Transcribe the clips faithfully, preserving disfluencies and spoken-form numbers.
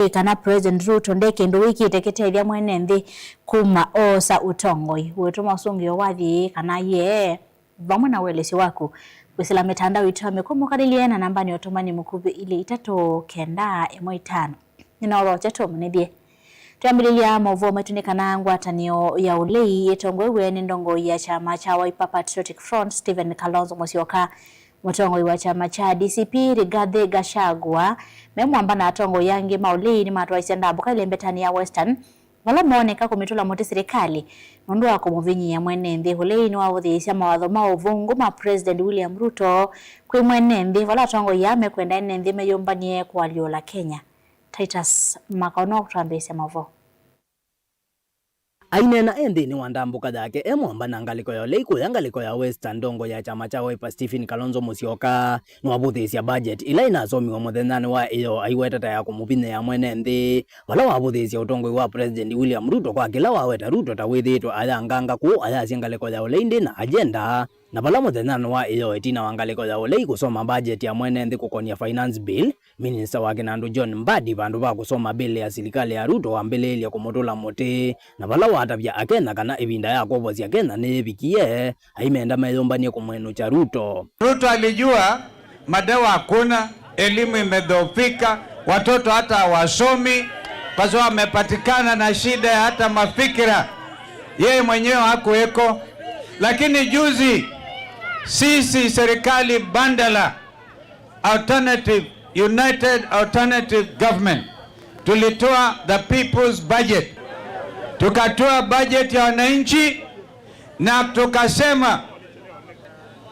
Ĩ kana President Ruto nde kĩndũ wĩkĩte kĩtethya mwene nthĩ kuma oosa ũtongoi. Wĩtũma ũsũngĩo wathi kana yee, vamwe na ũelesyo waku kwĩsĩla mĩtandao itũ ya mĩkũmũkalĩlye na nambani ya ũtũmani mũkuvĩ ilĩ itatũ kenda ĩmwe itano. Nĩnaũthokya tũmũnĩthye. Twambĩlĩlya maũvoo maitũ nĩ kana ngwatanĩo ya ũlei ĩtongoew'e nĩ ndongoi ya kyama kya Wiper Patriotic Front, Stephen Kalonzo Musyoka, mũtongoi wa kyama kya D C P, Rigathi Gachagua, me mwamba na atongoi angĩ ma ũlei nĩmatwaisye ndambũka ĩlembetanĩ ya Western, vala mooneka kũmĩtũla mũtĩ silikalĩ nũndũ wa kũmũvinyĩĩa mwene nthĩ. Ũlei nĩwavũthĩĩsya mawatho ma ũvũngũ ma President William Ruto kwĩ mwene nthĩ, vala atongoi aa mekwenda ene nthĩ meyũmbany'e kũalyũla Kenya. Titus Makau nĩwe ũkũtwambĩĩsya maũvoo. Aineena e nthĩnĩ wa ndambũka yake e mwamba na ngalĩko ya ũlei kũya ngalĩko ya Western, ndongoi ya kyama kya Wiper Stephen Kalonzo Musyoka nĩwavũthĩĩsya budget ĩla ĩnasomiwe mũthenyanĩ wa ĩyoo aiweta ta ya kũmũvinyĩĩa mwene nthĩ, vala wavũthĩĩsya ũtongoi wa President William Ruto kwa kĩla waweta Ruto ta wĩthĩĩtwe ayanganga kũũ ayasya ngalĩko ya ũlei ndĩ na agenda. Na vala mũthenyanĩ wa ĩyoo ĩtina wa ngalĩko ya ũlei kũsoma budget ya mwene nthĩ kũkonia Finance Bill, Minista wa kĩnandũ John Mbadi, vandũ va kũsoma mbĩlĩ ya silikalĩ ya Ruto, wambĩlĩĩlye kũmũtũla mũtĩ, na vala watavya Akenya kana ĩvinda ya kwovosya Kenya nĩyĩvikie, aimenda meyũmbany'e kũmwĩnũkya Ruto. Ruto alijua madawa hakuna, elimu imedhoofika, watoto hata hawasomi, kwa sababu amepatikana na shida ya hata mafikira. Yeye mwenyewe hakuweko, lakini juzi sisi serikali bandala, alternative, united alternative government, tulitoa the people's budget, tukatoa budget ya wananchi, na tukasema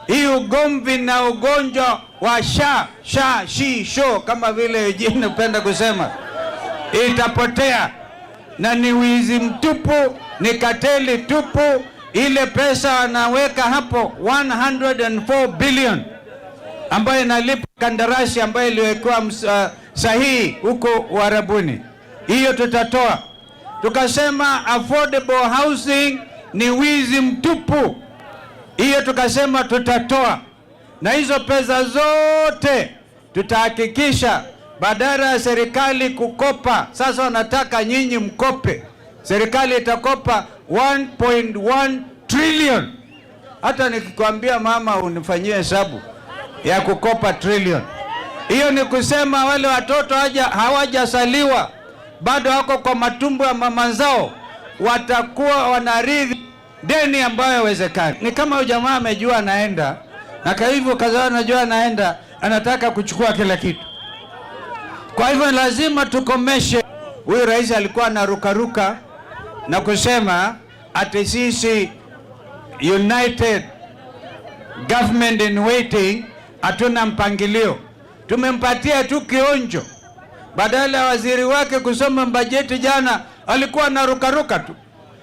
hii ugomvi na ugonjwa wa sha sha shi sho, kama vile Eugene hupenda kusema, itapotea, na ni wizi mtupu, ni kateli tupu. Ile pesa anaweka hapo, one hundred and four billion, ambayo inalipa kandarasi ambayo iliwekewa ms-, uh, sahihi huko Uarabuni, hiyo tutatoa. Tukasema affordable housing ni wizi mtupu, hiyo tukasema tutatoa. Na hizo pesa zote tutahakikisha, badala ya serikali kukopa, sasa wanataka nyinyi mkope. Serikali itakopa one point one trillion. Hata nikikwambia mama unifanyie hesabu ya kukopa trillion, hiyo ni kusema wale watoto haja-, hawajazaliwa, bado wako kwa matumbo ya mama zao, watakuwa wanarithi deni ambayo haiwezekani. Ni kama huyu jamaa amejua anaenda, na kwa hivyo kaza anajua anaenda, anataka kuchukua kila kitu. Kwa hivyo lazima tukomeshe. Huyu rais alikuwa anarukaruka na kusema ati sisi united government in waiting hatuna mpangilio. Tumempatia tu kionjo. Badala ya waziri wake kusoma bajeti jana, alikuwa anarukaruka tu.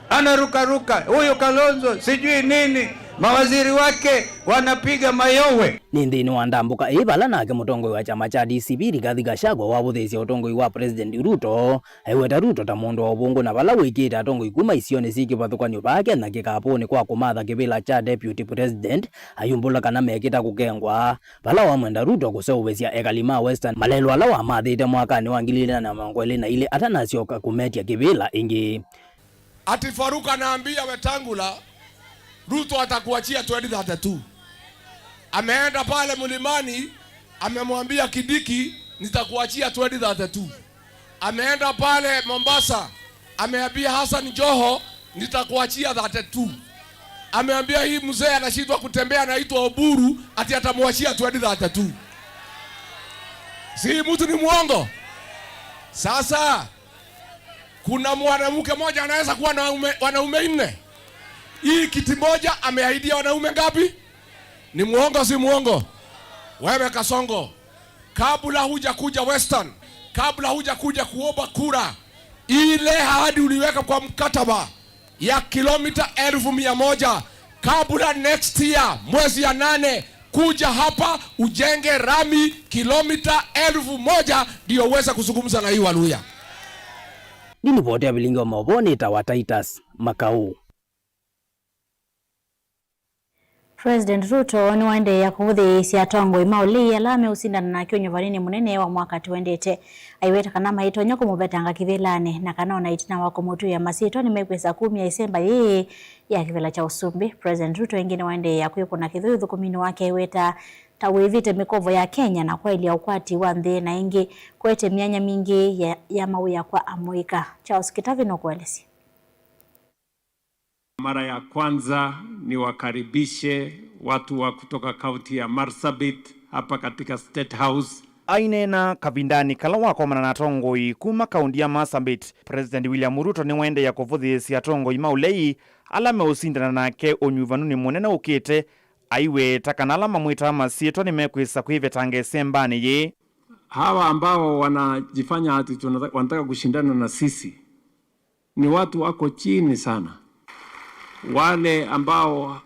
Anarukaruka, huyu Kalonzo, sijui nini, mawaziri wake wanapiga mayowe. Nĩ nthĩnĩ wa ndambũka ĩĩ vala nake mũtongoi wa kyama kya D C P, Rigathi Gachagua, wavũthĩĩsye ũtongoi wa President Ruto, aiweta Ruto ta mũndũ wa ũvũngũ, na vala wĩkĩĩte atongoi kuma isionĩ syĩ kĩvathũkany'o vaa Kenya kĩkapũnĩ kwa kũmatha kĩvĩla kya Deputy President, ayumbũla kana mekĩta kũkengwa, vala wamwenda Ruto kũseũvĩsya ekali ma Western malelũ ala wamathĩte mwakanĩ wa ngili ilĩ na mĩongo ĩlĩ na ilĩ atanasyoka kũmetya kĩvĩla ĩngĩ. Ati Farouk anaambia Wetangula, "Ruto atakuachia twenty thirty-two." Ameenda pale mlimani, amemwambia Kindiki, "Nitakuachia twenty thirty-two." Ameenda pale Mombasa, ameambia Hassan Joho, "Nitakuachia thirty-two." Ameambia hii mzee anashindwa kutembea, anaitwa Oburu, ati atamwachia twenty thirty-two. Si mtu ni mwongo? Sasa, kuna mwanamke mmoja anaweza kuwa na wanaume, wanaume nne? Hii kiti moja ameahidia wanaume ngapi? Ni mwongo, si mwongo? Wewe Kasongo, kabla huja kuja Western, kabla huja kuja kuomba kura, ile ahadi uliweka kwa mkataba ya kilomita elfu mia moja, kabla next year mwezi ya nane, kuja hapa ujenge rami kilomita elfu moja ndio uweze kuzungumza na hii Waluya. Nĩ livoti ya vilingi wa maũvoo nĩtawa Titus Makau. President Ruto nĩwaendeea kũvũthĩĩsya atongoi ma ũlei ala meũsindana nake ũnyuvaninĩ mũnene wa mwaka tũendete, aiweta kana maitonya kũmũvetanga kĩvĩlanĩ, na kana ona ĩtina wa kũmũtw'ĩĩa masyĩtwa nĩmekwĩsa kumya ĩsemba yĩĩ ya kĩvĩla kya ũsumbĩ. President Ruto ĩngĩ nĩwaendeea kwĩkũna kĩthũi ũthũkũminĩ wake aiweta ta wĩvĩte mĩkovo ya Kenya na kwaĩlya ũkwati wa nthĩ na ĩngĩ kũete myanya mingĩ ya, ya mawĩa kwa Amũika. Charles Kĩtavi nũkũelesya. Mara ya kwanza niwakaribishe watu wa kutoka kaunti ya Marsabit hapa katika State House. Aineena kavindanĩ kala wakomana na atongoi kuma kaunti ya Marsabit, President William Ruto nĩwaendeea kũvũthĩĩsya atongoi ma ũlei ala meũsindana nake ũnyuvanunĩ mũnene ũkĩte, aiweta kana ala mamwĩtaa masyĩtwa nĩmekwĩsa kwĩvetanga ĩsembanĩ yĩĩ. Hawa ambao wanajifanya ati tunataka, wanataka kushindana na sisi ni watu wako chini sana. Wale ambao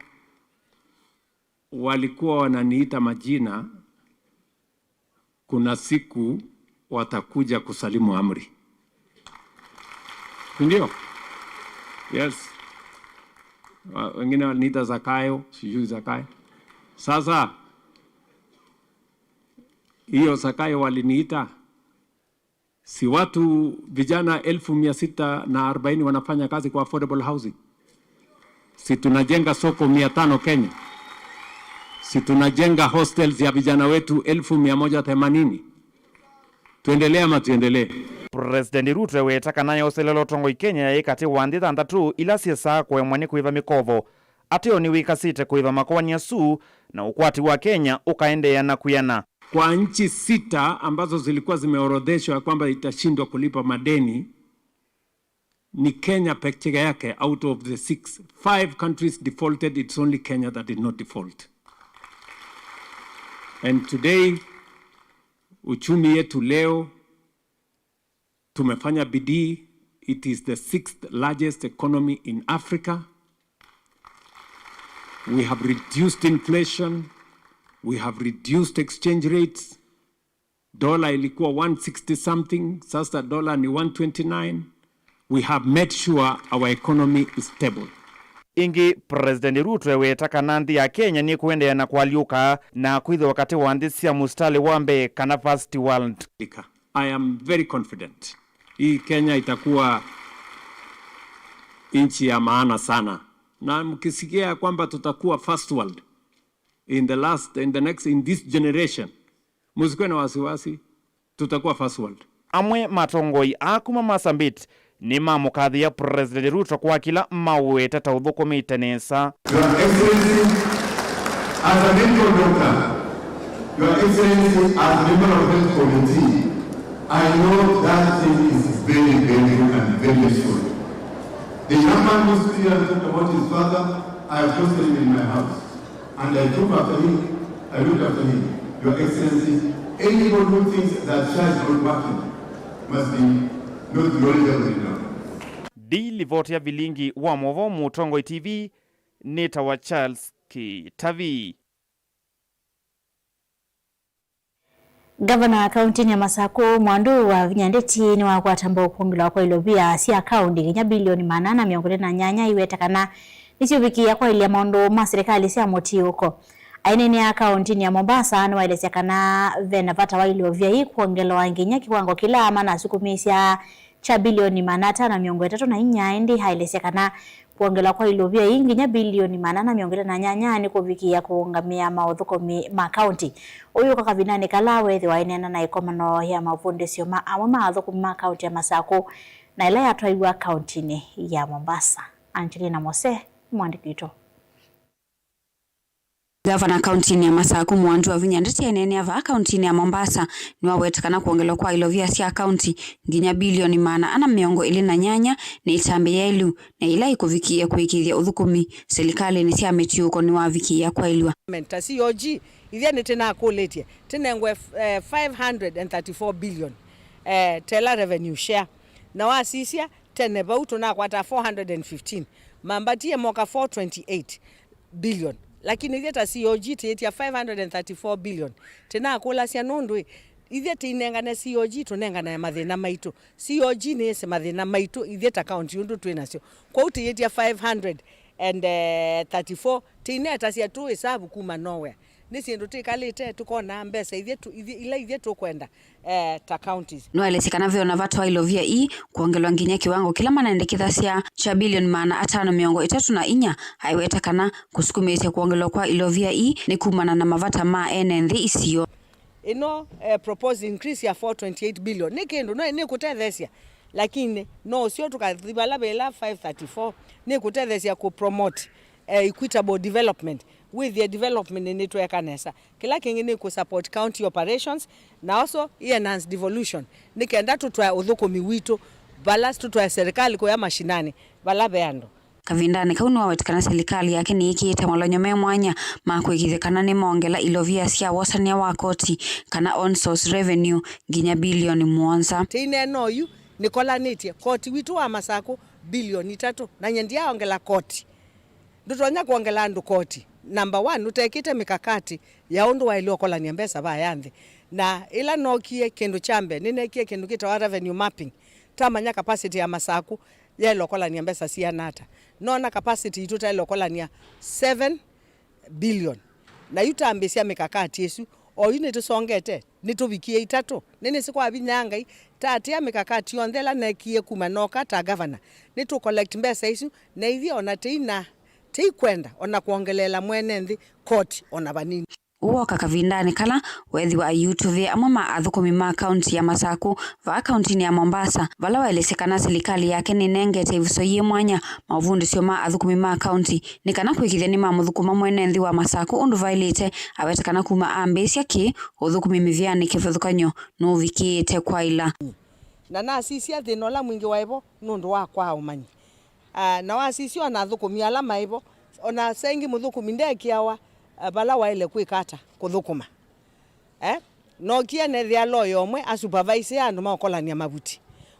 walikuwa wananiita majina, kuna siku watakuja kusalimu amri. Si ndio? Yes. Wa-, wengine waliniita Zakayo, sijui Zakayo. Sasa, hiyo Zakayo waliniita, si watu vijana elfu mia sita na arobaini wanafanya kazi kwa affordable housing? Si tunajenga soko mia tano Kenya? Si tunajenga hostels ya vijana wetu elfu mia moja themanini? Tuendelee ama tuendelee? President Ruto eweta kana yoselela ũtongoi Kenya yaĩ katĩ wa nthĩ thanthatũ ila syesaa kũemwa nĩ kũĩva mĩkovo. Ateo nĩwĩkasĩte kũĩva makoani asu, na ũkwati wa Kenya ũkaendeea na kwĩana. Kwa nchi sita ambazo zilikuwa zimeorodheshwa ya kwamba itashindwa kulipa madeni, ni Kenya peke yake out of the six. Five countries defaulted, it's only Kenya that did not default. And today, uchumi yetu leo, tumefanya bidii. It is the sixth largest economy in Africa. We have reduced inflation. We have reduced exchange rates. Dola ilikuwa one sixty something, sasa dola ni one twenty-nine. We have made sure our economy is stable. Ĩngĩ, President Ruto eweta kana nthĩ ya Kenya nĩkũendeea na kũalyũka na kwĩthĩwa katĩ wa nthĩ sya mũsitalĩ wa mbee kana first world. I am very confident. Hii Kenya itakuwa nchi ya maana sana. Na mkisikia kwamba tutakuwa first world in the last, in the next, in this generation, mũsikuwe na wasiwasi, tutakuwa first world. Amwe ma atongoi aa kuma Marsabit nĩmamũkathĩĩa President Ruto kwa kĩla maũweta ta ũthũkũmĩte nesa. Your Excellency, as a medical doctor, Your Excellency, as a member of Health Committee, I know that thing is very, very, very useful. The young man whose children talked about his father, I have hosted him in my house. And I took after him, I looked after him. Your Excellency, anybody who thinks that SHA is not working must be not knowledgeable enough. Ndi livoti ya vilingi wa movoo Mũtongoi T V, nĩtawa Charles Kĩtavi. Ngavana wa kauntinĩ ya Masakũ, Mwandu wa Vinya Ndeti, nĩwakwata mbau kwongela kwa ilovia sya kaunti nginya bilioni maana ana mĩongo ĩlĩ na nyanya, aiweta kana nĩsyũvikĩĩa kwaĩlya maũndũ ma silikalĩ sya mũtiũko. Aineenea kauntinĩ ya Mombasa nĩwaelesya kana ve na vata wa ilovia ii kwongelwa nginya kĩwango kĩla manasukumĩĩsya kya bilioni maana atano mĩongo ĩtatũ na inya, ĩndĩ aelesya kana kwongelwa kwa ilovia ii nginya bilioni maana ana mĩongo ĩtatũ na nyanya nĩkũvikĩĩa kũũngamĩa maũthũkũmi ma kaunti. Ũyũ ũka kavindanĩ kala weethĩwa aineena na ĩkomano ya mavundĩsyo ma amwe ma athũkũmi ma kaunti ya Masakũ na ĩla yatwaiwa kauntinĩ ya Mombasa. Angelina Mose, mwandĩki witũ. Ngavana kauntinĩ ya Masakũ, Mwandu wa Vinya Ndeti, aineenea vaa kauntinĩ ya Mombasa, nĩwaweta kana kwongelwa kwa ilovia sya kaunti nginya bilioni maana ana mĩongo ĩlĩ na nyanya nĩ ĩtambya yaĩlu, na ĩla ĩkũvikĩĩa kũĩkĩĩthya ũthũkũmi silikalĩnĩ sya mĩtiũko nĩwavikĩĩa kwaĩlw'a. Ta C O G, ithyĩ nĩtĩnakũlĩtye tĩnengwe, eh, five hundred and thirty-four billion, eh, tela revenue share. Na wasisya, tene vau tũnakwata four hundred and fifteen, mambatie moka four twenty-eight billion. Lakini ithyĩ ta C O G tĩĩtya five hundred and thirty-four billion. Tĩnakũlasya nũndũ ĩ, ithyĩ tĩinengane C O G, tũnenganae mathĩna maitũ. C O G nĩyĩsĩ mathĩna maitũ ithyĩ ta kaunti ũndũ twĩ nasyo. Kwoou tĩyĩtya five hundred and, eh, thirty-four, tĩinetasya tũ ĩsavu kuma nowhere. Nĩ syĩndũ twĩkalĩte tũkona mbesa ithyĩ tũ-, ithyĩ, ila ithyĩ tũkwenda, eh, ta counties. Nĩwaelesye kana ve o na vata wa ilovia ii kwongelwa nginya kĩwango kĩla manendekethasya kya bilioni maana atano mĩongo ĩtatũ na inya, aiweta kana kũsukumĩĩsya kwongelwa kwa ilovia ii nĩ kumana na mavata ma ene nthĩ isio. Ĩno, eh, proposed increase ya four twenty-eight billion nĩ kĩndũ no nĩkũtetheesya, lakini no ũseo tũkathi vala ve ĩla five thirty-four nĩkũtetheesya kũ promote, eh, equitable development. Wĩthĩe development nĩtweka nesa. Kĩla kĩngĩ nĩ kũ support county operations na also i enhance devolution nĩ kenda tũtwae ũthũkũmi witũ vala, tũtwae serikali kũya mashinani vala ve andũ. Kavindanĩ kau nĩwaweta kana silikalĩ yake nĩyĩkĩĩte malonyo me mwanya ma kũĩkĩĩthya kana nĩmongela ilovia sya wosanĩa wa koti kana own source revenue nginya bilioni mũonza. Tĩineena oyu nĩkolanĩtye koti witũ wa Masakũ bilioni itatũ, na nyie ndyaongela koti. Ndũtonya kwongela andũ koti. Number one, ũtekĩte mĩkakati ya ũndũ waĩle ũkolany'a mbesa vaya nthĩ. Na ĩla nookie, kĩndũ kya mbee nĩneekie kĩndũ kĩtawa revenue mapping, tamanya capacity ya Masakũ yaĩle ũkolany'a mbesa siana ata. Noona capacity itũ taĩle ũkolany'a seven billion. Na yu tambĩsya mĩkakati ĩsu, o yu nĩtũsongete, nĩtũvikie itatũ. Nĩnĩsĩ kwa vinya wa Ngai, taatĩĩa mĩkakati yonthe ĩla neekie kuma nooka ta gavana, nĩtũ collect mbesa isu, na ithyĩ ona tĩina, tĩikwenda ona kwongeleela mwene nthĩ koti ona vanini. Ũu woka kavindanĩ kala weethĩwa aiutũvĩe amwe ma athũkũmi ma kaunti ya Masakũ vaa kauntinĩ ya Mombasa, vala waelesye kana silikalĩ yake nĩnengete ĩvuso yĩ mwanya maũvundĩsyo ma athũkũmi ma kaunti nĩ kana kwĩkĩthya nĩmamũthũkũma mwene nthĩ wa Masakũ ũndũ vaĩlĩte. Aweta kana kuma ambĩĩsya kĩ ũthũkũmi mĩvĩanĩ kĩvathũkany'o nũvikĩĩte kwaĩla. Na nasisya thĩna ũla mwingĩ waĩ vo nũndũ wa kwaa ũmanyi. Ah, na wasisya ona athũkũmi ala maĩ vo, ona saa ingĩ mũthũkũmi ndeekĩawa, ah, vala waĩle kwĩka ata kũthũkũma. Eh? Nookie neethĩa loya ũmwe asupervise andũ ma ũkolany'a mavuti.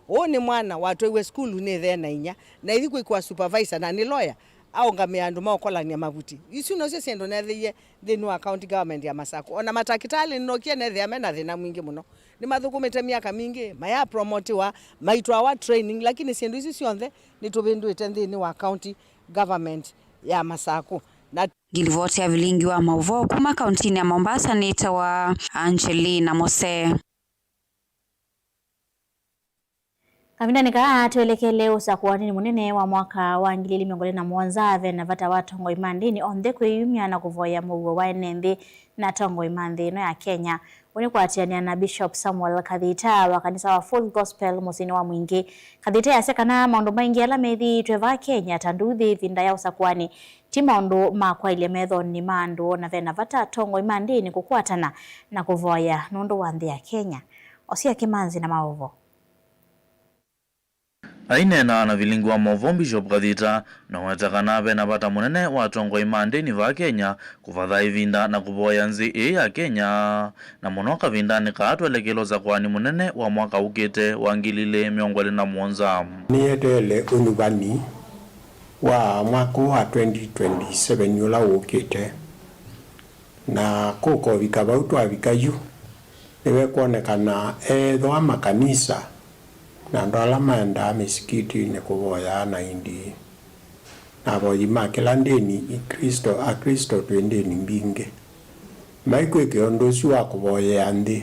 Ũũ nĩ mwana watwaiwe sukulu nĩ ĩthe na inyia, na ithi kwĩkwa supervisor na nĩ loya, aũngamĩa andũ ma ũkolany'a mavuti. Isu nosyo syĩndũ neethĩie nthĩnĩ wa county government ya Masakũ. Ona matakĩtalĩ nĩnookie neethĩa me na thĩna mwingĩ mũno. Nĩmathũkũmĩte myaka mingĩ, mayapromotiwa, maitwawa training, lakini syĩndũ isu syonthe nĩtũvĩndũĩte nthĩnĩ wa county government ya Masakũ. Na Ngilivoti ya vilingi wa maũvoo kuma kauntinĩ ya Mombasa nĩtawa Angelina Mose. Kavindanĩ kaa twelekele ũsakũanĩnĩ mũnene wa mwaka wa ngili ili mĩongo ĩlĩ na mũonza, ve na vata wa atongoi ma ndĩni onthe kwĩyumya na kũvoya mũuo wa ene nthĩ na atongoi ma nthĩ ĩno ya Kenya. Ũu nĩ kũatĩanĩa na Bishop Samuel Kathita wa kanisa wa Full Gospel mũsyĩnĩ wa Mwingĩ. Kathita easya kana maũndũ maingĩ ala methĩĩtwe vaa Kenya ta nduthi ĩvinda ya ũsakũanĩ ti maũndũ ma kwaĩlya methonĩ ma andũ, na ve na vata atongoi ma ndĩni kũkwatana na kũvoya nũndũ wa nthĩ ya Kenya. Osia Kĩmanzi na maũvoo. Aineena na vilingi wa maũvoo, Bishop Kathita nĩwaweta kana ve na vata mũnene wa atongoi ma ndĩni vaa Kenya kũvatha ĩvinda na kũvoya nthĩ ĩĩ ya Kenya, na mũno kavindanĩ kaa twelekele ũsakũanĩ mũnene wa mwaka ũkĩte wa ngili ili mĩongo ĩlĩ na mũonza. Nĩyeteele ũnyuvani wa mwaka ũũ wa twenty twenty-seven ũla ũkĩte. Na kũkovika vau twavika yu, nĩvekwonekana ethĩwa makanisa na andũ ala maendaa mĩsikitinĩ kũvoyaa na indi, na avoyi ma kĩla ndĩni, Aklĩsto, Aklĩsto twĩ ndĩni mbingĩ, maikwĩkĩa ũndũ ũsu wa kũvoyea nthĩ,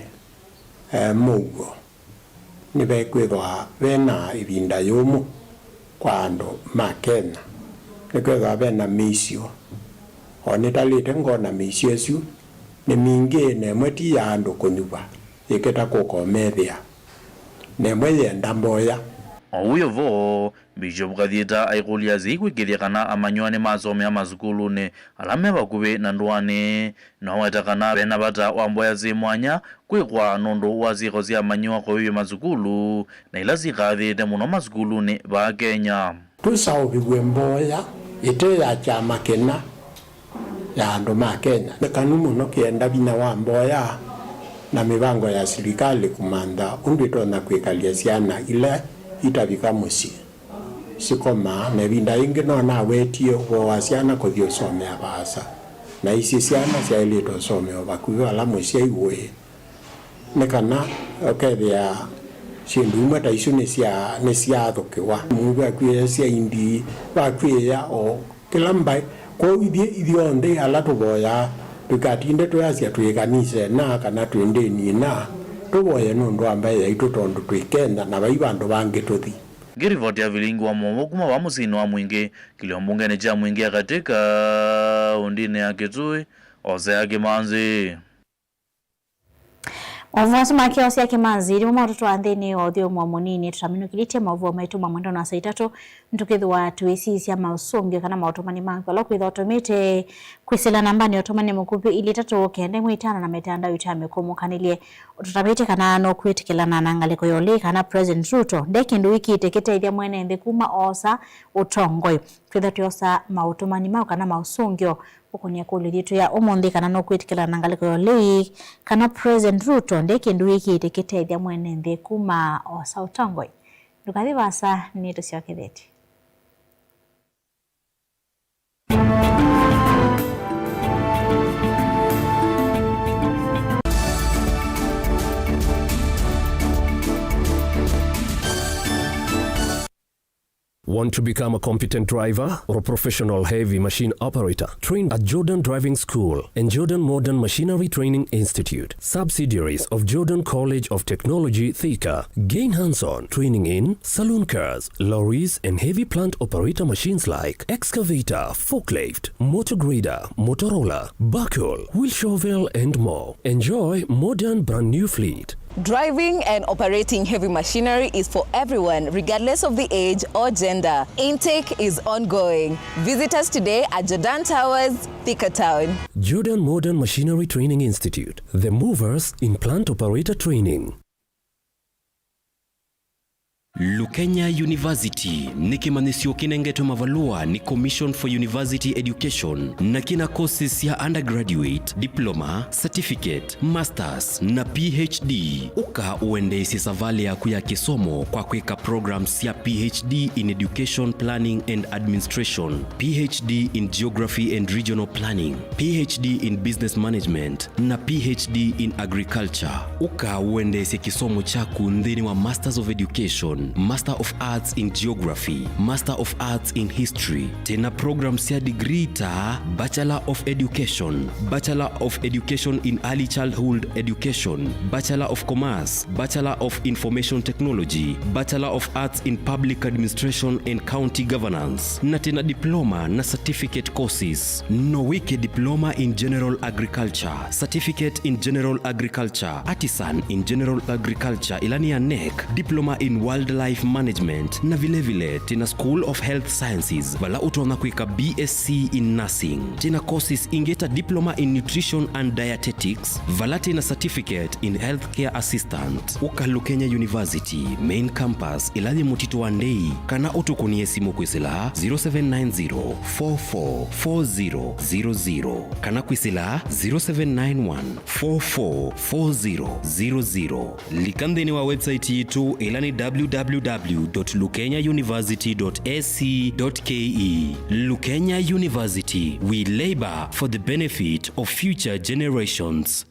eh, mũuo. Nĩvekwĩthwa ve na ĩvinda yũmũ kwa andũ ma Kenya. Nĩkwĩthwa ve na mĩisyo. O nĩtalĩte ngona mĩisyo ĩsu nĩ mingĩ, na ĩmwe ti ya andũ kũnyuva, yĩkĩta kũkomethĩa, na ĩmwe yĩenda mboya. O ũu wĩ vo, Bishop Kathita aikũlya asyai kwĩkĩĩthya kana amanyĩw'a nĩmasomea masukulunĩ ala me vakuvĩ na ndũanĩ. Nĩwaweta kana ve na vata wa mboya syĩ mwanya kwĩkwa nũndũ wa syĩko sya amanyĩw'a kũĩw'a masukulu, na ila syĩkathĩĩte mũno masukulunĩ vaa Kenya. Tũsaũvĩw'e mboya ĩte ya kyama kĩna ya andũ ma Kenya. Nĩ kanu mũno kĩenda vinya wa mboya na mĩvango ya silikalĩ kũmantha ũndũ ĩtonya kwĩkalya syana ila itavika mũsyĩ sikomaa, na ĩvinda yĩngĩ no nawetie ũvoo wa syana kũthi ũsomea vaasa, na isyĩ syana syaĩlĩte ũsomea o vakuvĩ vala mũsyai ũĩ, nĩ kana ũkethĩa syĩndũ imwe ta isu nĩsya-, nĩsyaathũkĩwa. Mũndũ akwĩasya indi, vakwĩya o Kĩla mbaĩ. Kwoou ithyĩ ithyonthe ala tũvoyaa, tũikatinde twĩasya twĩ ĩkanisa ĩna kana twĩ ndĩni ĩna, tũvoye nũndũ wa mbaĩ yaitũ, tondũ twĩ Kenya na vai vandũ vangĩ tũthi. Ngĩrivoti ya vilingi wa maũvoo kuma vaa mũsyĩnĩ wa Mwingĩ, kĩlio mbungenĩ kya Mwingĩ ya Katĩ, kaũndĩnĩ ya Kitui, Hosea Kĩmanzi. Maũvoo asu ma Hosea Kĩmanzi nĩmo maũtũtwaa nthĩnĩ wa ũthyũmũo mũnini. Tũtaminũkĩlĩtye maũvoo maitũ ma mwendonĩ wa saa itatũ, nĩtũkĩthĩwa tũisisya maũsũngĩo kana maũtũmani maku ala ũkwĩthĩwa ũtũmĩte kwĩsĩla nambanĩ ya ũtũmani mũkuvĩ ilĩ itatũ kenda ĩmwe itano na mĩtandao itũ ya mĩkũmũkanĩlye. Ũtũtavĩtye kana nũkwĩtĩkĩlana na ngalĩko ya ũlei kana President Ruto nde kĩndũ wĩkĩte kĩtethya mwene nthĩ kuma oosa ũtongoi. Twĩthwa twĩosa maũtũmani mau kana maũsũngĩo ũkũnĩa kũlyo yitũ ya ũmũnthĩ, kana nũkwĩtĩkĩlana na ngalĩko ya ũlei kana President Ruto nde kĩndũ wĩkĩte kĩtethya mwene nthĩ kuma oosa ũtongoi? Ndũkathi vaasa, nĩtũsyokethetye. Want to become a competent driver or a professional heavy machine operator? Train at Jordan Driving School and Jordan Modern Machinery Training Institute, subsidiaries of Jordan College of Technology, Thika. Gain hands-on training in saloon cars, lorries, and heavy plant operator machines like excavator, forklift, motor grader, motor roller, backhoe, wheel shovel, and more. Enjoy modern brand new fleet. Driving and operating heavy machinery is for everyone, regardless of the age or gender. Intake is ongoing. Visit us today at Jordan Towers, Thika Town. Jordan Modern Machinery Training Institute, the movers in plant operator training. Lukenya University nĩ kĩmanyĩsyo kĩnengetwe mavalũa nĩ Commission for University Education na kĩna courses sya undergraduate, diploma, certificate, masters na P H D. Ũka ũendeesye savalĩ yaku ya kĩsomo kwa kwĩka programs sya P H D in Education Planning and Administration, P H D in Geography and Regional Planning, P H D in Business Management, na P H D in Agriculture. Ũka ũendeesye kĩsomo kyaku nthĩnĩ wa Masters of Education, Master of Arts in Geography, Master of Arts in History. Twĩna programs sya degree ta Bachelor of Education, Bachelor of Education in Early Childhood Education, Bachelor of Commerce, Bachelor of Information Technology, Bachelor of Arts in Public Administration and County Governance, na twĩna diploma na certificate courses. No wĩke diploma in general agriculture, certificate in general agriculture, artisan in general agriculture, ĩla nĩ ya NEC, diploma in wildlife management, na vilevile twĩna School of Health Sciences, vala ũtonya kwĩka B S C in nursing. Twĩna courses ingĩ ta diploma in nutrition and dietetics, vala twĩna certificate in healthcare assistant. Ũka Lukenya University main campus ĩla yĩ Mũtitũ wa Ndei, kana ũtũkũnĩe simũ kwĩsĩla zero seven nine zero four four four zero zero zero kana kwĩsĩla zero seven nine one four four four zero zero zero. Lika nthĩnĩ wa website yitũ ĩla nĩ W W W dot lukenya university dot A C dot K E. Lukenya University, we labor for the benefit of future generations.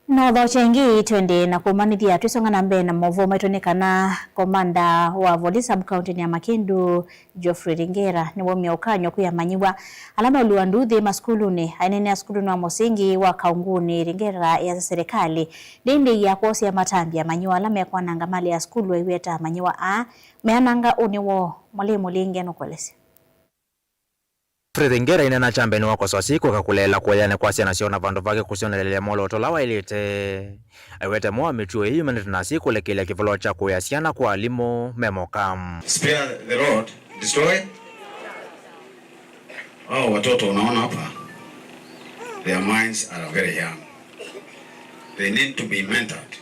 No thokye ĩngĩ twende na kũmanyĩthya twĩsonga na mbee na maũvoo maitũ nĩ kana komanda wa volisi sub-county-nĩ ya Makindu, Geoffrey Ringera, nĩwaumya ũkany'o kwĩ amanyĩw'a ala meũlũa nduuthĩ masukulunĩ. Aineenea sukulunĩ wa mũsingi wa Kaungunĩ, Ringera easya serikali ndĩndĩia kwosea matambya amanyĩw'a ala mekwananga malĩ ya sukulu. Aiweta amanyĩw'a aa meananga ũnĩ woo. Mwalĩmũ Ringera nũkũelesya. Fred Ngera ainena kya mbee nĩwakosoa syĩko ĩkakũleela kũeanĩ kwa syana syoo na vandũ vake kũsyonelelya mwolooto ũla waĩlĩte. Aiweta mo wa mĩtuo ĩĩ yumanĩte na asyai kũlekelya kĩvolo kya kũea syana kwa alimũ me moka. Spare the rod, destroy. Hao watoto unaona hapa, their minds are very young. They need to be mentored.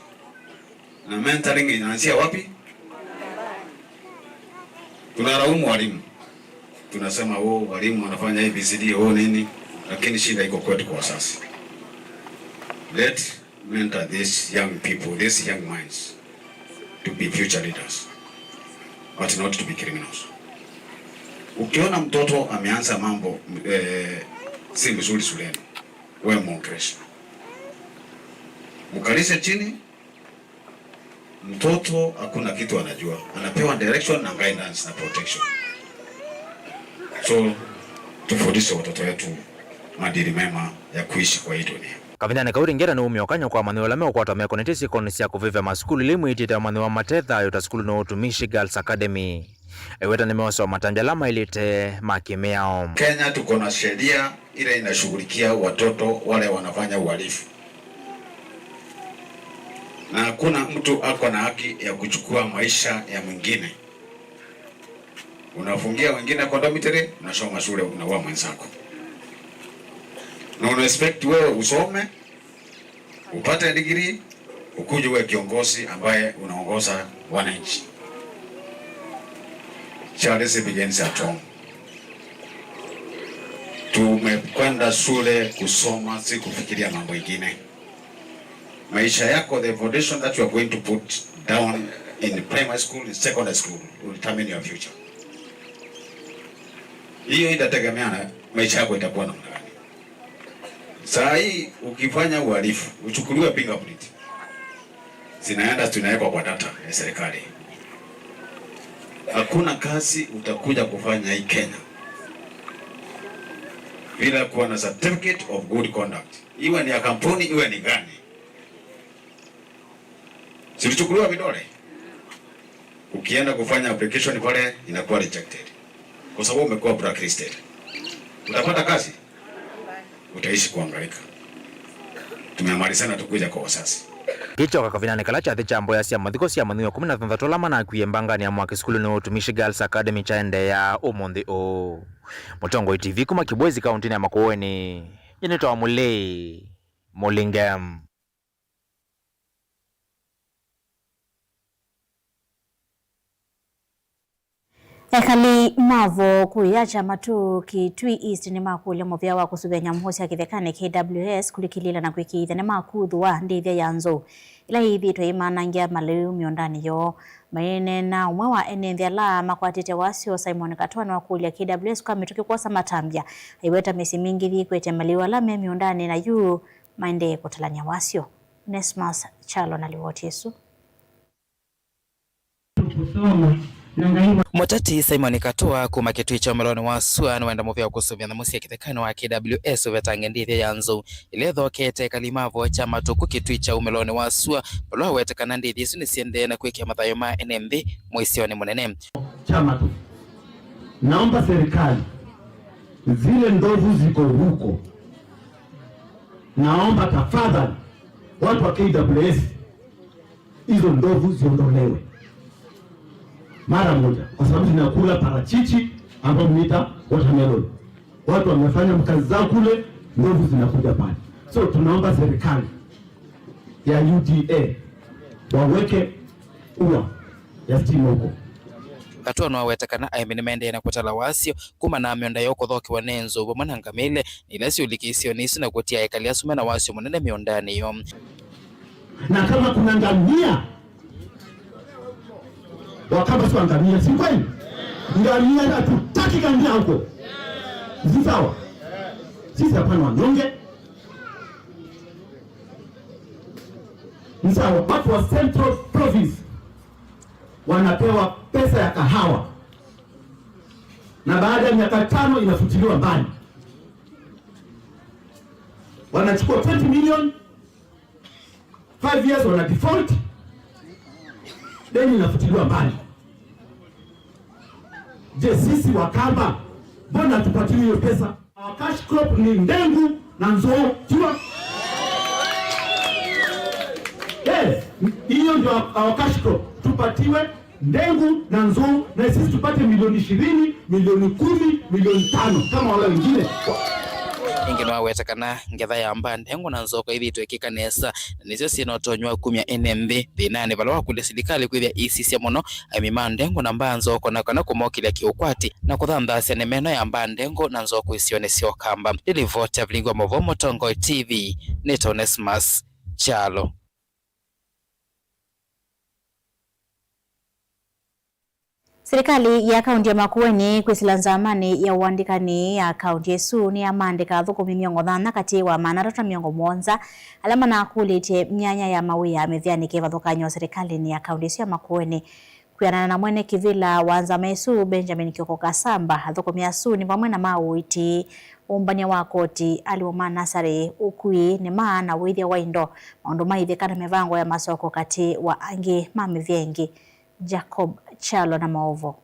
Na mentoring inaanzia wapi? Tunalaumu walimu. Tunasema, "Oh, walimu wanafanya A B C D, oh, nini?" Lakini shida iko kwetu kwa wazazi. Let mentor these young people, these young minds to be future leaders, but not to be criminals. Ukiona mtoto ameanza mambo, eh, si mzuri shuleni, We mwongelesha, mkalishe chini, mtoto hakuna kitu anajua, anapewa direction na guidance na protection. So tufundishe watoto wetu maadili mema ya kuishi kwa hii dunia. Kavindanĩ kau ringĩ, ĩta nĩumie ũkany'o kwa amanyĩw'a ala meũkwatwa mekonetye syĩkonĩ sya kũvĩvya masukulu ila imwĩtĩte amanyĩw'a mate thayũ ta sukulu nĩ Utumishi Girls Academy. Eweta nĩmeosewa matambya ala maĩlĩte ma kĩmĩao. Kenya tuko na sheria ile inashughulikia watoto wale wanafanya uhalifu, na hakuna mtu ako na haki ya kuchukua maisha ya mwingine. Unafungia wengine kwa dormitory, unasoma shule, unaua mwenzako, na una expect wewe usome, upate degree, ukuje uwe kiongozi ambaye unaongoza wananchi. Charity begins at home. Tumekwenda shule kusoma, si kufikiria mambo ingine. Maisha yako, the foundation that you are going to put down in primary school, in secondary school, will determine your future. Hiyo itategemea na maisha yako itakuwa namna gani. Saa hii ukifanya uhalifu, uchukuliwe fingerprint, zinaenda, zinawekwa kwa data ya serikali. Hakuna kazi utakuja kufanya hii Kenya bila kuwa na certificate of good conduct, iwe ni ya kampuni, iwe ni gani. Si ulichukuliwa vidole? Ukienda kufanya application pale, inakuwa rejected kwa sababu umekuwa blacklisted. Utapata kazi? Utaishi kuhangaika. Tumemalizana, tukuja kwa wazazi. Kĩkyoka kavindanĩ kala kyathĩ kya mboya sya mathiko sya amanyĩw'a kũmi na thanthatũ ala manakwie mbanganĩ ya mwaki sukulunĩ wa Utumishi Girls Academy kyaendeea ũmũnthĩ ũũ. Mũtongoi T V kuma Kibwezi, kauntinĩ ya Makueni, nyie nĩtawa Mũlei Mũlinge. Ekali ma vo kũya Kyamatu Kitui East nĩmakũlya mũvĩa wa kũsũvĩa nyamũ sya kĩthekanĩ, K W S, kũlikĩlĩĩla na kwĩkĩĩthya nĩmakuthũa ndĩthya ya nzou ila yĩthĩĩtwe ĩmanangĩa malĩu mĩũndanĩ yoo. Maineena, ũmwe wa ene nthĩ ala makwatĩte wasyo, Simon Katwa, nĩwakũlya K W S kwa mĩtũkĩ kwosa matambya, aiweta mĩsyĩ mingĩ yĩkwete malĩu ala me mĩũndanĩ, na yu maendee kũtalany'a wasyo. Onesmus Kyalo na livoti ĩsu. Mũteti Simon Katũa kuma Kĩtui kya ũmĩlonĩ wa sua nĩwenda mũvĩa wa kũsũvĩa nyamũ sya kĩthekanĩ wa K W S ũvetange ndĩthya ya nzou ĩla ĩthokete ekali ma vo Kyamatu Kitui kya ũmĩlonĩ wa sua, vala waweta kana ndĩthya isu nĩsiendee na kwĩkĩa mathayũ ma ene nthĩ mũisyonĩ mũnene. Kyamatu, naomba serikali, zile ndovu ziko huko, naomba tafadhali, watu wa K W S, hizo ndovu ziondolewe mara moja, kwa sababu zinakula parachichi ambayo mnaita watermelon. Watu wamefanya kazi zao kule, ndovu zinakuja pale. So tunaomba serikali ya U D A waweke ua ya stima huko. Katũa nĩwaweta kana aĩmi nĩmaendee na kũtala wasyo kumana na mĩũnda yoo kũthokewa nĩ nzou vamwe na ngamĩle, na ila syũlikĩe isionĩ isu na kũtia ekali asu mena wasyo mũnene mĩũndanĩ yoo. Na kama kuna ngamia, Wakamba sio ngamia, si kweli? Ngamia, hatutaki ngamia huko. Si sawa? Sisi hapana wanyonge. Ni sawa, watu wa Central Province wanapewa pesa ya kahawa, na baada ya miaka tano inafutiliwa mbali. Wanachukua twenty million, five years wana default, deni inafutiliwa mbali. Je, sisi Wakamba, mbona tupatiwe hiyo pesa? Our cash crop ni ndengu na nzou, jua. Eh, hiyo ndio our cash crop, tupatiwe ndengu na nzou, na sisi tupate milioni ishirini, milioni kumi, milioni tano kama wale wengine. Ĩngĩ nĩwaweta kana ngetha ya mbaa ndengu na nzou kaĩthĩtwe ĩkĩka nesa, na nĩsyo syĩ na ũtonyi wa kumya ene nthĩ thĩnanĩ, vala wakũlya silikalĩ kwĩthĩa ĩisisya mũno aĩmi ma ndengu na mbaa nzou, na kana kũmokĩlya kĩũkwati na kũthanthasya nĩmeno ya mbaa ndengu na nzou isionĩ sya Ũkamba. Nĩ livoti ya Vilingi wa Mauvoo Mũtongoi T V, nĩtawa Onesmus Kyalo. Silikalĩ ya kaunti ya Makueni kwĩsĩla nzamanĩ ya ũandĩkani ya kaunti ĩsu nĩyamandĩka athũkũmi mĩongo thanthatũ katĩ wa maana atatũ na mĩongo mũonza ala manakũlĩtye myanya ya mawĩa mĩvĩanĩ kĩvathũkany'o silikalĩnĩ ya kaunti ĩsu ya Makueni. Kwĩanana na mwene kĩvĩla wa nzama ĩsu, Benjamin Kioko Kasamba, athũkũmi asu nĩ vamwe na ma ũiiti, ũmbany'a wa koti, alimũ ma nasarĩ, ũkui, nĩma na ũĩthya wa indo, maũndũ ma itheka na mĩvango ya masoko katĩ wa angĩ ma mĩvĩa ĩngĩ. Jacob Kyalo na maũvoo.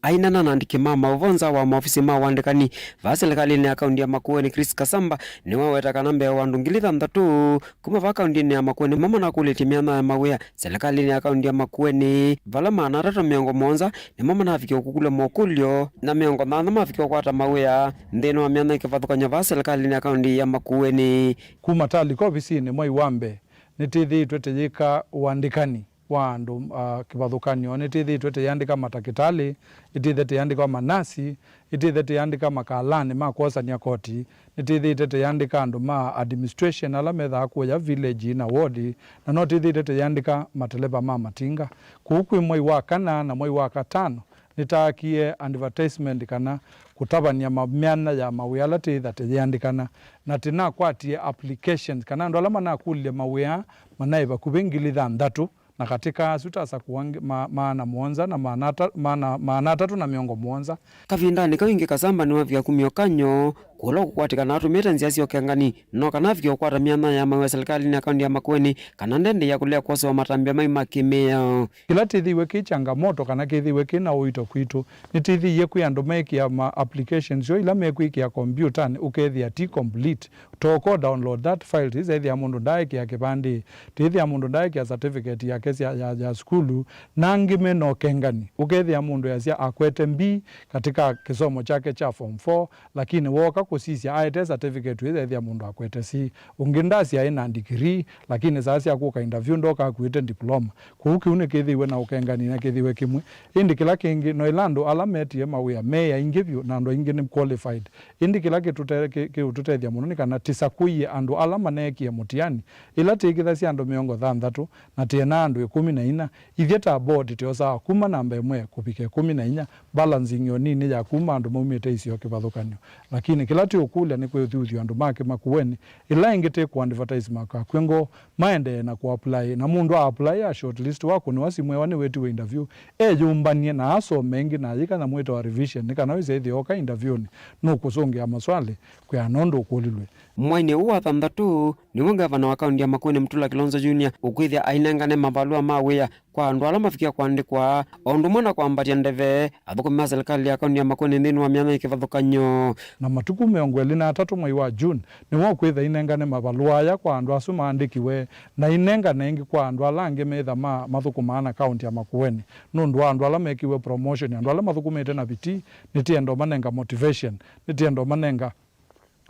Ainena na andĩki ma maũvoo nza wa maofisi ma ũandĩkani vaa silikalĩnĩ ya kaunti ya Makueni, Chris Kasamba nĩwaweta kana mbee wa andũ ngili thanthatũ kuma vaa kauntinĩ ya Makueni nĩmo manakũlĩtye myanya ya mawĩa silikalĩnĩ ya kaunti ya Makueni, vala maana atatũ na mĩongo mũonza nĩmo manavikie kũkũlw'a mokũlyo, na mĩongo thanthatũ mavikie kũkwata mawĩa nthĩnĩ wa myanya kĩvathũkany'o vaa silikalĩnĩ ya kaunti ya Makueni. Kuma talika ovisinĩ mwai wa mbee, nĩtĩthĩĩtwe tũyĩka ũandĩkani wa andũ, ah, kĩvathũkany'o. Nĩtĩthĩĩtwe tũyĩandĩka matakĩtalĩ, ĩtĩthĩte yĩandĩka manasi, ĩtĩthĩte yĩandĩka makalanĩ ma kwosany'a koti, nĩtĩthĩĩte tũyĩandĩka andũ ma administration ala methaa kũya village na ward, na no tĩthĩĩte tũyĩandĩka mateleva ma matinga. Kwoou kwĩ mwai wa kana na mwai wa katano, nĩtaakie advertisement kana kũtavany'a ma-, myanya ya mawĩa ala tĩtha tũyĩandĩkana, na tĩnakwatie applications kana andũ ala manakũlilye mawĩa manaĩ vakuvĩ ngili thanthatũ, na katĩ ka asu tasakũa ngi-, ma-, maana mũonza na maana ata-, maana, maana atatũ na mĩongo mũonza. Kavindanĩ kau ĩngĩ Kasamba nĩwavika kumya ũkany'o kũla ũkũkwatĩkana atũmĩte nzĩa sya ũkengani, no kana avike ũkwata myanya ya mawĩa silikalĩnĩ ya kaunti ya Makueni, kana ndendeea kũlea kwosewa matambya mai ma kĩmĩao. Kĩla tĩthĩiwe kĩ changamoto kana kĩthĩiwe kĩ na ũito kwitũ, nĩtĩthĩie kwĩ andũ meekĩa ma applications yoo ila mekwĩkĩa kombiũtanĩ, ũkethĩa ti complete. Toko download that file, tĩsethĩa mũndũ ndaekĩa kĩvandĩ, tĩthĩa mũndũ ndaekĩa certificate yake sya, ya, ya sukulu, na angĩ me na ũkengani. Ũkethĩa mũndũ yasya akwete B katika kĩsomo kyake kya form four, lakini wooka kũsisya aete certificate ĩsethĩa mũndũ akwete C. Ũngĩ ndasya ena degree, lakini saa sya kũka interview ndoka akuĩte diploma. Kwoou kĩu nĩkĩthĩiwe na ũkengani na kĩthĩiwe kĩmwe. Ĩndĩ kĩla kĩngĩ, no ĩla andũ ala metie mawĩa me aingĩ vyũ na andũ aingĩ nĩ qualified. Ĩndĩ kĩla kĩtũte-, kĩ-, kĩũtũtethya mũno nĩ kana tĩsakũie andũ ala maneekie mũtiani. Ĩla tĩkĩthasya andũ mĩongo thanthatũ na tĩenaa andũ ĩkũmi na ina, ithyĩ ta board tyosaa kuma namba ĩmwe kũvika ĩkũmi na inya, balancing yo nini ya kuma andũ maumĩte isio kĩvathũkany'o. Lakini kĩla tĩũkũlya nĩ kwĩthuthya andũ ma Kĩmakueni, ĩla ĩngĩ tĩkũ advertise makakw'e ngoo, maendee na kũapply, na mũndũ a apply, a shortlist, wakũnĩwa simũ ewa nĩwĩtiwe interview, eyũmbany'e na asome ĩngĩ na ayĩka nyamũ ĩtawa revision, nĩ kana wĩse ĩthĩa oka interview'nĩ nũkũsũngĩa maswalĩ kwĩana ũndũ ũkũlilwe. Mwainĩ ũũ wa thanthatũ, nĩw'o ngavana wa kaunti ya Makueni Mutula Kilonzo Junior ũkwĩthĩa ainengane mavalũa ma wĩa kwa andũ ala mavikie kũandĩkwa, o ũndũ ũmwe na kwambatya ndeve athũkũmi ma silikalĩ ya kaunti ya Makueni nthĩnĩ wa myanya ya kĩvathũkany'o. Na matukũ mĩongo ĩlĩ na atatũ mwai wa June, nĩw'o ũkwĩthĩa ainengane mavalũa aya kwa andũ asu maandĩkiwe, na ainengane ĩngĩ kwa andũ ala angĩ metha ma, mathũkũmaa na kaunti ya Makueni. Nũndũ wa andũ ala mekiwe promotion, andũ ala mathũkũmĩte na vitii, nĩtĩenda ũmanenga motivation, nĩtĩenda ũmanenga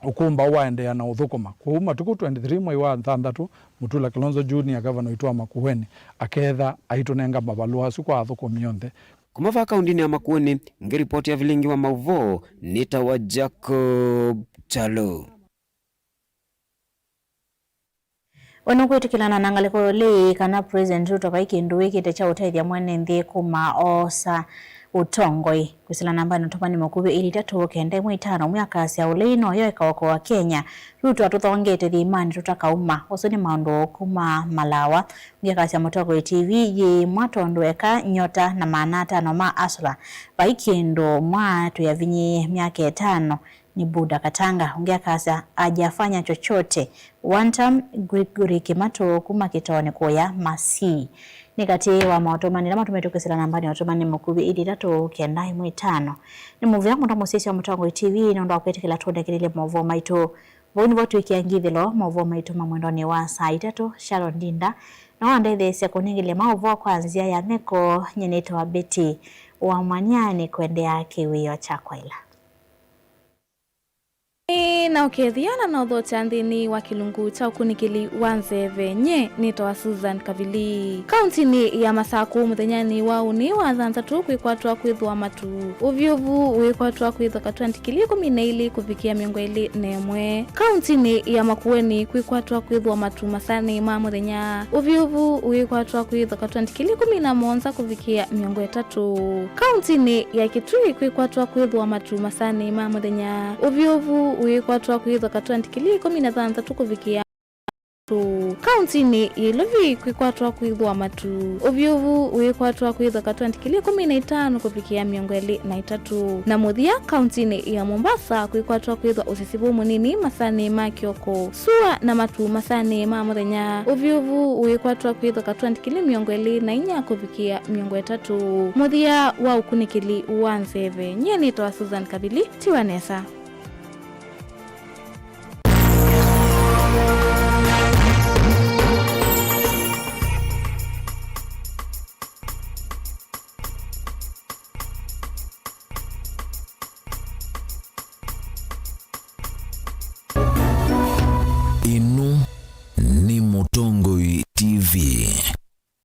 ũkũmbaũ waendeea na ũthũkũma. Kwoou matukũ twenty-three mwai wa thanthatũ, Mutula Kilonzo Junior, ngavana witũ wa Makueni, akeetha aitũnenga mavalũa asu kwa athũkũmi onthe. Kuma vaa kauntinĩ ya Makueni, ngĩripoti ya vilingi wa maũvoo, nĩtawa Jacob Kyalo. We nũkwĩtĩkĩlana na ngalĩko ĩĩ kana President Ruto vai kĩndũ wĩkĩte kya ũtethya mwene nthĩ kuma oosa ũtongoi? Kwĩsĩla nambanĩ ũtũmani mũkuvĩ ĩlĩ itatũ kenda ĩmwe itano, ũmwe akasya ũlei noyo ĩkaokoa Kenya. Ruto atũthongete thĩĩmanĩ tũtakauma. Ũsu nĩ maũndũ kuma Malawa. Ũngĩ akasya Mũtongoi T V yĩĩmwa tondũ eka nyota na maana atano ma asũla. Vai kĩndũ mwa twĩavinyĩĩe myaka ĩtano. Ni Buda Katanga. Ũngĩ akasya, hajafanya chochote. One term, Gregory Kimatu kuma Kĩtoonĩ kũya Masii. Nĩ katĩ wa maũtũmani ala matũmĩtwe kwĩsĩla nambanĩ ya ũtũmani mũkuvĩ ĩlĩ itatũ kenda ĩmwe itano. Nĩ mũvea mũno mũsyaĩĩsya wa Mũtongoi T V nũndũ wa kwĩtĩkĩla tũnengelelye maũvoo maitũ. Vau nĩvo twĩkĩa ngithĩlo maũvoo maitũ ma mwendonĩ wa saa itatũ. Sharon Ndinda na wandetheesya kũnengelelya maũvoo kwa nzĩa ya meko. Nyie nĩtawa Betty Wamwanya, nĩkwendeea kĩwĩoo kya kwaĩla. Na ũkethĩa na nothokya nthĩnĩ wa kĩlungu kya ũkunĩkĩli wa nzeve. Nyie nĩtawa Susan Kavili. Kauntinĩ ya Masakũ, mũthenyanĩ wa ũnĩ wa thanthatũ kwĩkwatwa kwĩthwa matu. Ũvyũvu wĩkwatwa kwĩthwa katwenti kili ikũmi na ilĩ kũvikĩa mĩongo ĩlĩ na ĩmwe. Kauntinĩ ya Makueni kwĩkwatwa kwĩthwa matu masanĩ ma mũthenya. Ũvyũvu wĩkwatwa kwĩthwa katwenti kili ikũmi na mũonza kũvikĩa mĩongo ĩtatũ. Kauntinĩ ya Kitui kwĩkwatwa kwĩthwa matu masanĩ ma mũthenya. Ũvyũvu wĩkwatwa kwĩthwa katwenti kili ikũmi na thanthatũ kũvikĩa matu. Kauntinĩ ya Ilovi kwĩkwatwa kwĩthwa matu. Ũvyũvu wĩkwatwa kwĩthwa katwenti kili ikũmi na itano kũvikĩa mĩongo ĩlĩ na itatũ. Na mũthya, kauntinĩ ya Mombasa kwĩkwatwa kwĩthwa ũsisivu mũnini masanĩ ma kĩoko. Sua na matu masanĩ ma mũthenya. Ũvyũvu wĩkwatwa kwĩthwa katwenti kili mĩongo ĩlĩ na inya kũvikĩa mĩongo ĩtatũ. Mũthya wa ũkunĩkĩli wa nzeve. Nyie nĩtawa Susan Kavili. Tiwa nesa.